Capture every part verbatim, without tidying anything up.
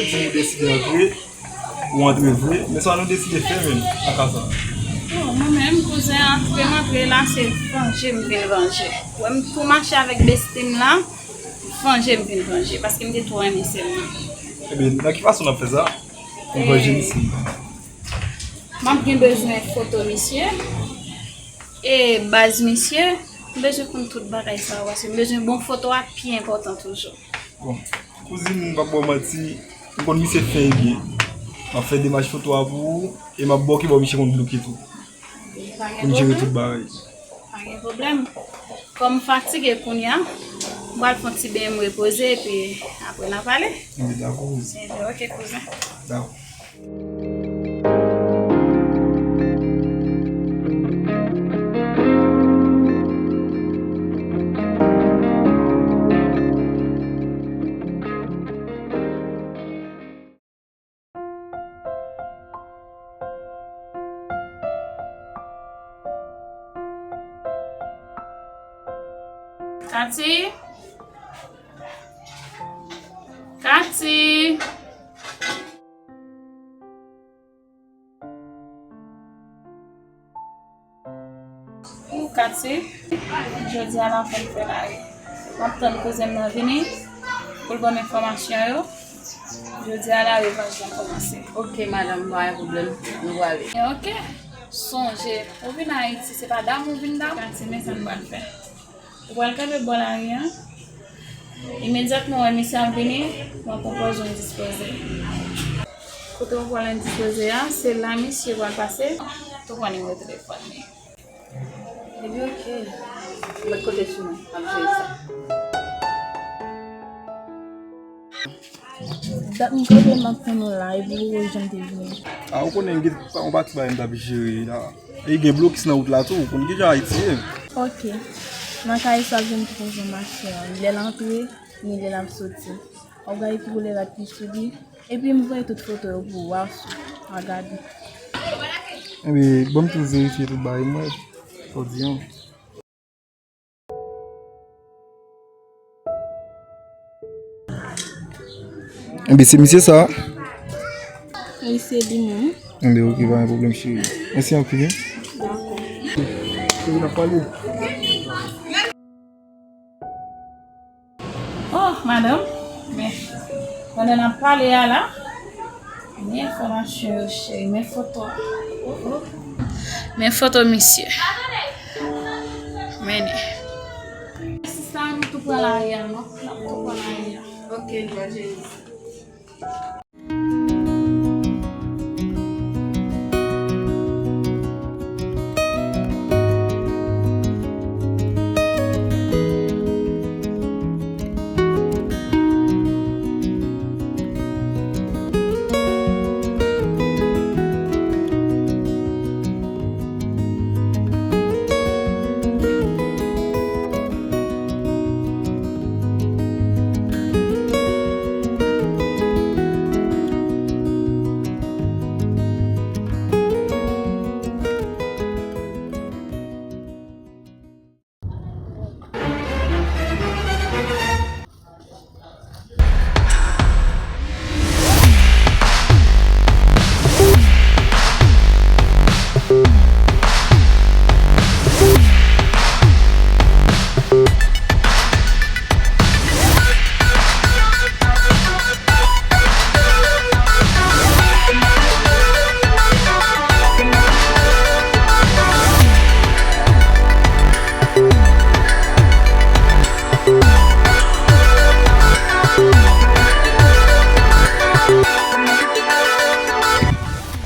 Si nou deside antre, ou antre vre, men sa nou deside fè menm nan ka sa? Bon, mwen menm, kouzen, antre m antre la, se vanje m vin vanje. Ou wè m tou mache avèk besti m la, vanje m vin vanje, paske m te twò renmen sè m nan. Ebyen, nan ki fason n ap fè sa? Pou vanje misye. M ap gen bezwen foto misye e baz misye. M bezwen konn tout bagay sa yo, paske m bezwen bon foto a pi enpòtan toujou. Bon, kouzin, m p ap ba w manti, m konn misye fen e byen. M ap fè demach foto a pou ou e m ap ba w ki bò misye konn bloke tou. Pou n jere tout bagay. Pa gen pwoblèm. Kòm m fatige kounye a, m pral fè yon ti benyen m repoze, epi apre n a pale. Ebyen, dakò, kouzen. Ebyen, oke, kouzen. Dakò. Katy? Katy? Ou Katy, jodi a la fè m fè lari. M ap tann kouzen m nan vini pou l ban m enfòmasyon yo. Jodi a la revanj lan kòmanse. Oke, madanm, pa gen pwoblèm. Nou prale. Oke. Sonje, ou vin Ayiti, se pa damou ou vin damou. Katy, men sa n pral fè. Ou pral kanpe bò lari a. Imedyatman w wè misye ap vini, w ap pran pòz ou endispoze. Kote w pral endispoze a, se la misye pral pase, tou pran nimewo telefòn li. Ebyen, oke. Ou mèt konte sou mwen, m ap jere sa. Dat m kanpe m ap tann ou la, epi ou janm te vini. A, ou konnen m gen yon pati bagay m t ap jere la. E gen blokis nan wout la tou, ou konn kijan Ayiti ye. Oke. Nan kay sa, vin pran jan mache an. Lè l antre, ni lè l ap soti. W ap gade ki koulè rad ki sou li. Epi m voye tout foto yo pou ou, w a sou, w a gade. Ebyen, ban m tou verifye tout bagay m wè. Sa w di an? Enben, se misye sa? Wi, se li menm. Enben, oke, pa gen pwoblèm, cheri. Mèsi anpil, wi. Dakò. Cheri, n ap pale. Oh, madanm, men, pandan n ap pale a la, men enfòmasyon yo, cheri, men foto a. Oh, oh. Men foto misye. Men li. Sista, nou tou pran lari a, non? N ap tou pran lari a. Oke, nou pral jere sa.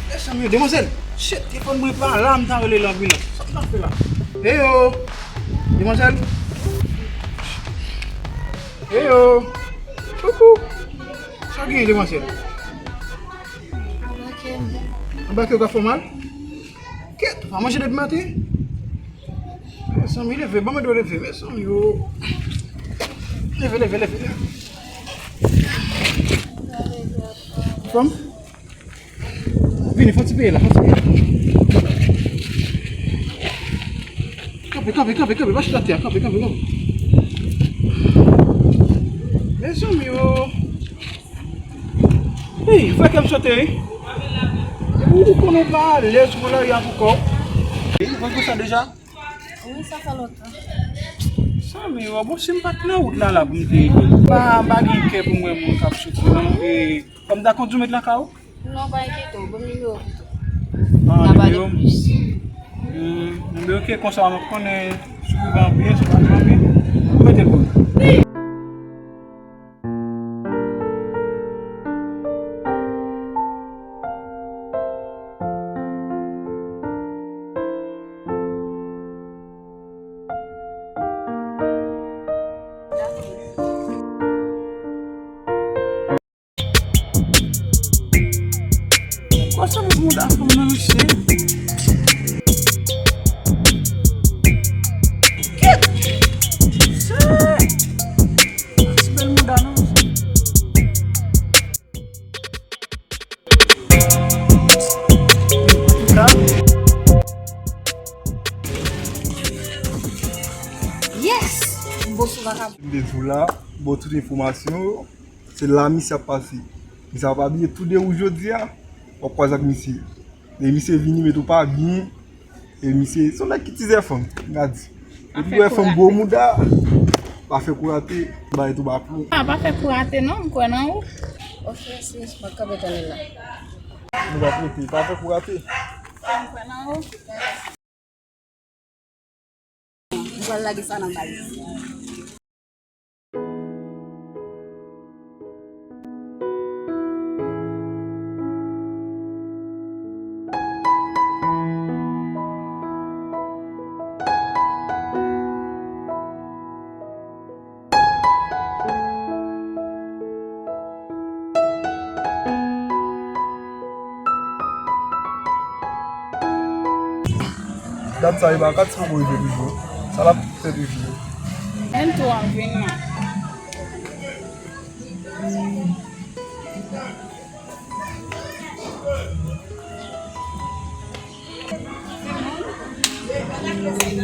Mezanmi, demwazèl! Shit, telefòn mwen pa la, m ta rele l anbilans. Sa m ta fè la? Eyo! Demwazèl! Eyo! Koukou! Sa gen, demwazèl? Anbake m. Anbake w ka fè w mal? Kèt, ou pa manje depi maten? Mezanmi, leve, ban mwen dwe leve, mezanmi, yo. Leve, leve, leve, leve. Fanm? Vini, fò ti peye la, fò ti peye la. Kanpe, kanpe, kanpe, kanpe, pa chita atè a, kanpe, kanpe, kanpe. Mezanmi, yo. Ey, fè kè m sote, wi. Ou, ou konnen w pa alèz, ou konn lari a pou kò w. Ey, ou konn konsa deja? Wi, sa fè lontan. Sa, men, bon, si m pa t nan wout la, la, pou m te ede w. M pa, m pa gen kè pou m wè moun k ap soufri, non. E, kòm ta kondwi met lakay ou? Non, pa enkyete w, ban m nimewo w pito. Ah, n a pale nimewo m plis. Hmm, men oke, konsa m ap konnen si w vivan byen, si w pa vivan byen. Ou mete l pou mwen. Kòman sa mouda fanm nan, mesye? Kèt! Se pa ti bèl mouda, non. Yes! M bon sou vakabon. M te di w la, bon, tout enfòmasyon yo. Se la misye ap pase. Misye ap abiye tou de wouj jodi a. W ap kwaze ak misye. E misye vini, mete w pa byen. E misye, se yon nèg ki tizè fanm, m ka di. Depi w wè fanm gwo mouda, pa fè kou rate, bay tou ba plon. Ah, pa fè kou rate non, m kwè nan ou. Ok, sis, m ap kanpe tande la. Nou pa pote, pa fè kou rate. M kwè nan ou. M pral lage sa nan bal. Dat sa e pa kat sa poko rive toujou. Sa l ap fè toujou. Menm tou an vin nan.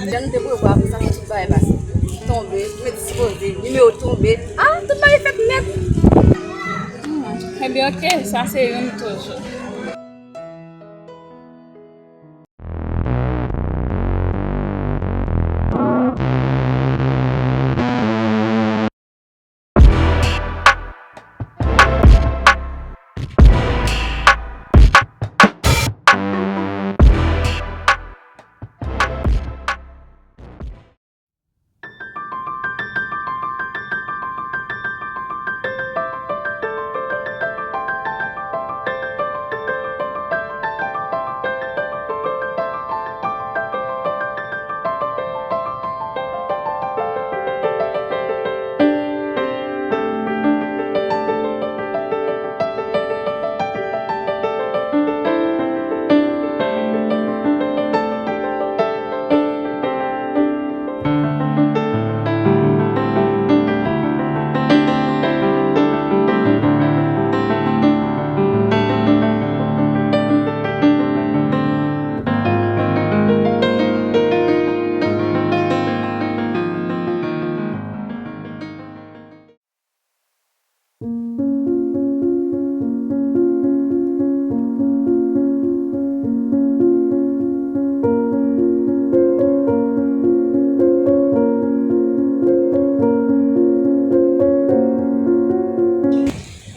Jan nou te prevwa pou sa fè tout bagay pase. Tonbe, met dispoze, nimewo tonbe. Ah, tout bagay fèt nèt. Hmm, ebyen, oke, sa se youn toujou.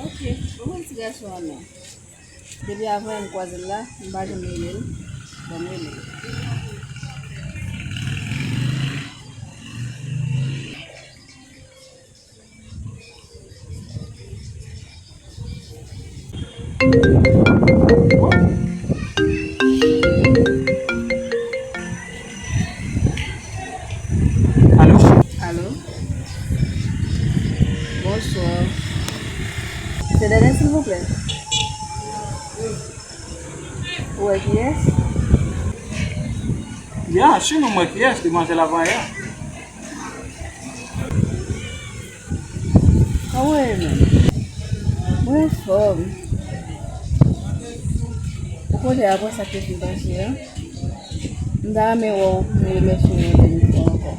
Ok, bon, ti gason an non. Depi avan m kwaze l la, m pa janm rele l. Ban m rele l. Alo? Alo? Bonswa. Se Dènè, silvouplè? Ou wè kiyès? Ya, si nou m wè kiyès, demwazèl avan yè. Anmwey, men. Mwen anfòm. Ou konnen, apre sa k te fin pase a, m ta renmen wè w pou m remèsye w yon dènye fwa ankò.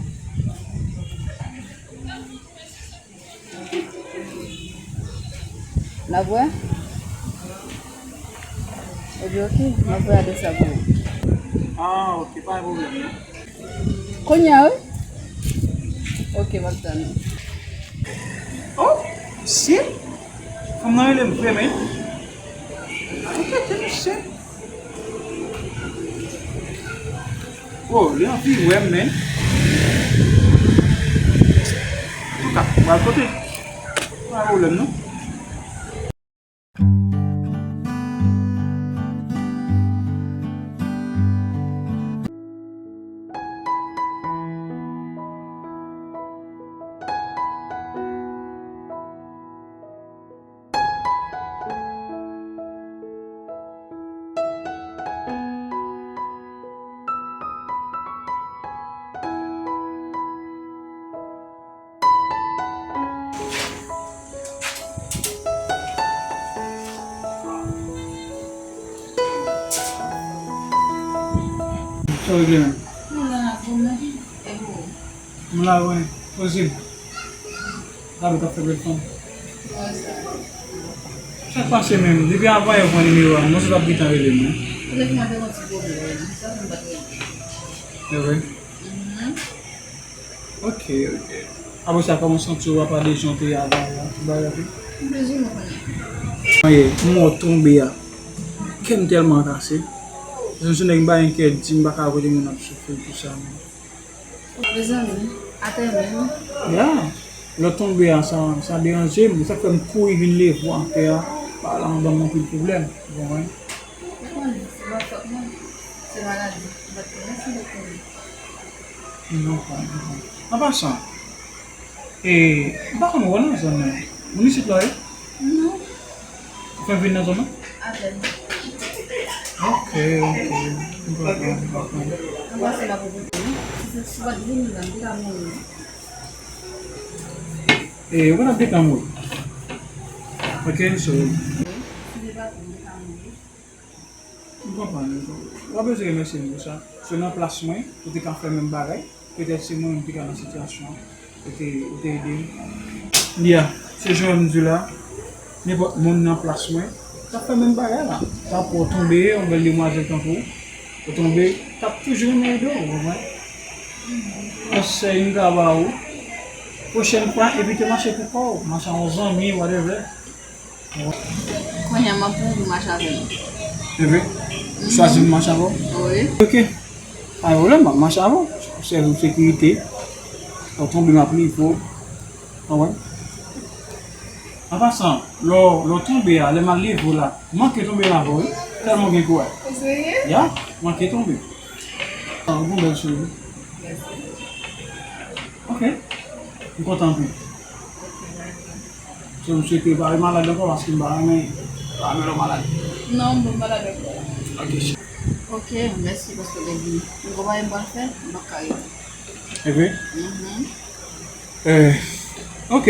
N ap wè? Ok, m ap voye adrès la pou ou. Ah, ok, pa gen pwoblèm, non. Kounye a, wi. Ok, m ap tann ou. Oh, shit! Fanm nan rele m vre, men. Ou tete, mesye. Oh, li anvi wè m, men. Antouka, m pral kote. Pa gen pwoblèm, non. Sa w regle menm? Mwen la, mwen. E ou? Mwen la, wi. Posib. Gade w t ap fè bèl fanm. Sa k pase menm? Depi avan yè w pran nimewo a, mwen sot ap gentan rele m, wi. Telefòn te gon ti pwoblèm, sa fè m pa t rele. E vre? Mhm. Ok, ok. Apre sa, kòman w santi w apa de jan w te ye avan la? Tout bagay oke? M bezwen mwen konnen. Mwen ye, mwen tonbe a. Kè m tèlman kase. Jan se nèg m pa gen kè di, m pa ka kote moun ap soufri pou sa menm. Mezanmi, atè menm. Ya. Lè w tonbe a, sa, sa deranje m. Sa k fè m kouri vin leve w atè a. Bagay la ban m anpil pwoblèm. Ou konprann? Se pa fòt mwen. Se maladi. M pa t konnen si m t ap konnen. M konprann, m konprann. An pasan, e, m pa konn wè w nan zòn nan. Moun isit la w ye? Non. Ou fèk vin nan zòn nan? Apèn. Ok, ok. M konprann, m konprann. Anpasan m ap repoze m. Si se, si w pa t vini la, m te ka mouri. E, ou konn ap detan mouri. Ok, so. Si se pa t ou, m te ka mouri. M konprann, m konprann. Ou pa bezwen remèsye m pou sa. Se nan plas mwen, ou te ka fè menm bagay. Petèt se mwen menm ki ta nan sitiyasyon an. Ou te, ou te ede m. Ya, se jan m di w la, nenpòt moun nan plas mwen, t ap fè menm bagay la. Sa pou w tonbe, yon bèl demwazèl tankou w, ou tonbe, t ap toujou renmen ede w, ou konprann? Konsèy m ka ba ou, pwochèn fwa, evite mache pou kò w, mache ak yon zanmi, whatever. Kounye a, m ap pran pou mache avè m. Se vre? Ou chwazi pou mache avè w? Wi. Ok. Pa gen pwoblèm, m ap mache avè w. Sèvi w sekirite. Lè w tonbe, m ap leve w. Konprann? An pasan, lè w, lè w tonbe a, lè m al leve w la, manke tonbe m avè w, wi. Tèlman w gen kouraj. Ou serye? Ya, manke tonbe. Ou gon bèl souri. Mèsi. Ok. M kontan anpil. So, m swete w pa remalad ankò, paske m pa renmen, pa renmen lè w malad. Non, m pa malad ankò. Ok. Ok, mèsi paske w te vini. M gon bagay m pral fè, m p ap ka rete. E vre? Mhm. Eh, ok.